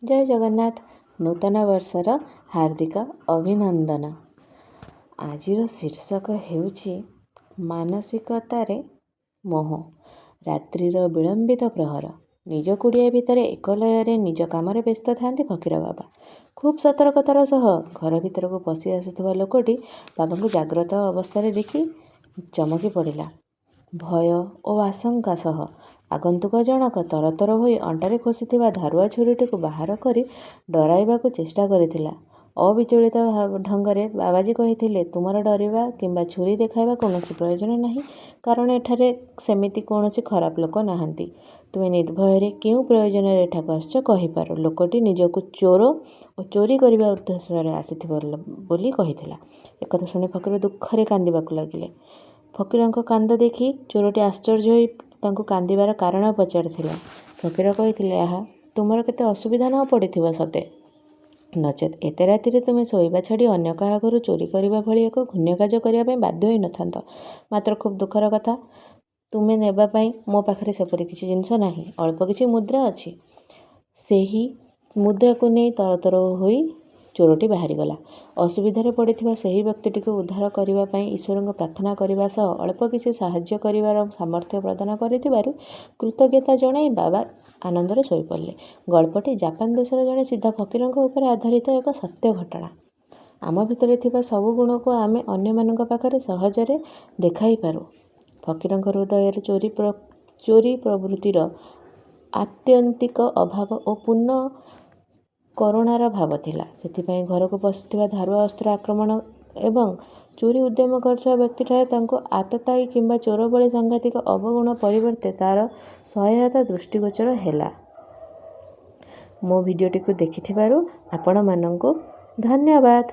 ଜୟ ଜଗନ୍ନାଥ। ନୂତନ ବର୍ଷର ହାର୍ଦ୍ଦିକ ଅଭିନନ୍ଦନ। ଆଜିର ଶୀର୍ଷକ ହେଉଛି ମାନସିକତାରେ ମୋହ। ରାତ୍ରିର ବିଳମ୍ବିତ ପ୍ରହର। ନିଜ କୁଡ଼ିଆ ଭିତରେ ଏକଲୟରେ ନିଜ କାମରେ ବ୍ୟସ୍ତ ଥାନ୍ତି ଫକୀର ବାବା। ଖୁବ୍ ସତର୍କତାର ସହ ଘର ଭିତରକୁ ପଶି ଆସୁଥିବା ଲୋକଟି ବାବାଙ୍କୁ ଜାଗ୍ରତ ଅବସ୍ଥାରେ ଦେଖି ଚମକି ପଡ଼ିଲା। ଭୟ ଓ ଆଶଙ୍କା ସହ ଆଗନ୍ତୁକ ଜଣକ ତରତର ହୋଇ ଅଣ୍ଟାରେ ଖୋସିଥିବା ଧାରୁଆ ଛୁରୀଟିକୁ ବାହାର କରି ଡରାଇବାକୁ ଚେଷ୍ଟା କରିଥିଲା। ଅବିଚଳିତ ଢଙ୍ଗରେ ବାବାଜୀ କହିଥିଲେ, ତୁମର ଡରିବା କିମ୍ବା ଛୁରୀ ଦେଖାଇବା କୌଣସି ପ୍ରୟୋଜନ ନାହିଁ, କାରଣ ଏଠାରେ ସେମିତି କୌଣସି ଖରାପ ଲୋକ ନାହାନ୍ତି। ତୁମେ ନିର୍ଭୟରେ କେଉଁ ପ୍ରୟୋଜନରେ ଏଠାକୁ ଆସିଛ କହିପାର। ଲୋକଟି ନିଜକୁ ଚୋର ଓ ଚୋରି କରିବା ଉଦ୍ଦେଶ୍ୟରେ ଆସିଥିବା ବୋଲି କହିଥିଲା। ଏକଥା ଶୁଣି ଫକୀର ଦୁଃଖରେ କାନ୍ଦିବାକୁ ଲାଗିଲେ। ଫକୀରଙ୍କ କାନ୍ଦ ଦେଖି ଚୋରଟି ଆଶ୍ଚର୍ଯ୍ୟ ହୋଇ ତାଙ୍କୁ କାନ୍ଦିବାର କାରଣ ପଚାରିଥିଲା। ଫକୀର କହିଥିଲେ, ଆହା, ତୁମର କେତେ ଅସୁବିଧା ନ ପଡ଼ିଥିବ ସତେ! ନଚେତ୍ ଏତେ ରାତିରେ ତୁମେ ଶୋଇବା ଛାଡ଼ି ଅନ୍ୟ କାହା ଘରୁ ଚୋରି କରିବା ଭଳି ଏକ ଘୃଣ୍ୟ କାର୍ଯ୍ୟ କରିବା ପାଇଁ ବାଧ୍ୟ ହୋଇନଥାନ୍ତ। ମାତ୍ର ଖୁବ୍ ଦୁଃଖର କଥା, ତୁମେ ନେବା ପାଇଁ ମୋ ପାଖରେ ସେପରି କିଛି ଜିନିଷ ନାହିଁ। ଅଳ୍ପ କିଛି ମୁଦ୍ରା ଅଛି। ସେହି ମୁଦ୍ରାକୁ ନେଇ ତରତର ହୋଇ ଚୋରଟି ବାହାରିଗଲା। ଅସୁବିଧାରେ ପଡ଼ିଥିବା ସେହି ବ୍ୟକ୍ତିଟିକୁ ଉଦ୍ଧାର କରିବା ପାଇଁ ଈଶ୍ୱରଙ୍କୁ ପ୍ରାର୍ଥନା କରିବା ସହ ଅଳ୍ପ କିଛି ସାହାଯ୍ୟ କରିବାର ସାମର୍ଥ୍ୟ ପ୍ରଦାନ କରିଥିବାରୁ କୃତଜ୍ଞତା ଜଣାଇ ବାବା ଆନନ୍ଦରେ ଶୋଇପଡ଼ିଲେ। ଗଳ୍ପଟି ଜାପାନ ଦେଶର ଜଣେ ସିଦ୍ଧ ଫକୀରଙ୍କ ଉପରେ ଆଧାରିତ ଏକ ସତ୍ୟ ଘଟଣା। ଆମ ଭିତରେ ଥିବା ସବୁ ଗୁଣକୁ ଆମେ ଅନ୍ୟମାନଙ୍କ ପାଖରେ ସହଜରେ ଦେଖାଇପାରୁ। ଫକୀରଙ୍କ ହୃଦୟରେ ଚୋରି ପ୍ରବୃତ୍ତିର ଆତ୍ୟନ୍ତିକ ଅଭାବ ଓ ପୂର୍ଣ୍ଣ କରୁଣାର ଭାବ ଥିଲା। ସେଥିପାଇଁ ଘରକୁ ପଶିଥିବା ଧାରୁଆ ଅସ୍ତ୍ର ଆକ୍ରମଣ ଏବଂ ଚୋରି ଉଦ୍ୟମ କରୁଥିବା ବ୍ୟକ୍ତିଠାରେ ତାଙ୍କୁ ଆତତାୟୀ କିମ୍ବା ଚୋର ଭଳି ସାଂଘାତିକ ଅବଗୁଣ ପରିବର୍ତ୍ତେ ତା'ର ସହାୟତା ଦୃଷ୍ଟିଗୋଚର ହେଲା। ମୋ ଭିଡ଼ିଓଟିକୁ ଦେଖିଥିବାରୁ ଆପଣମାନଙ୍କୁ ଧନ୍ୟବାଦ।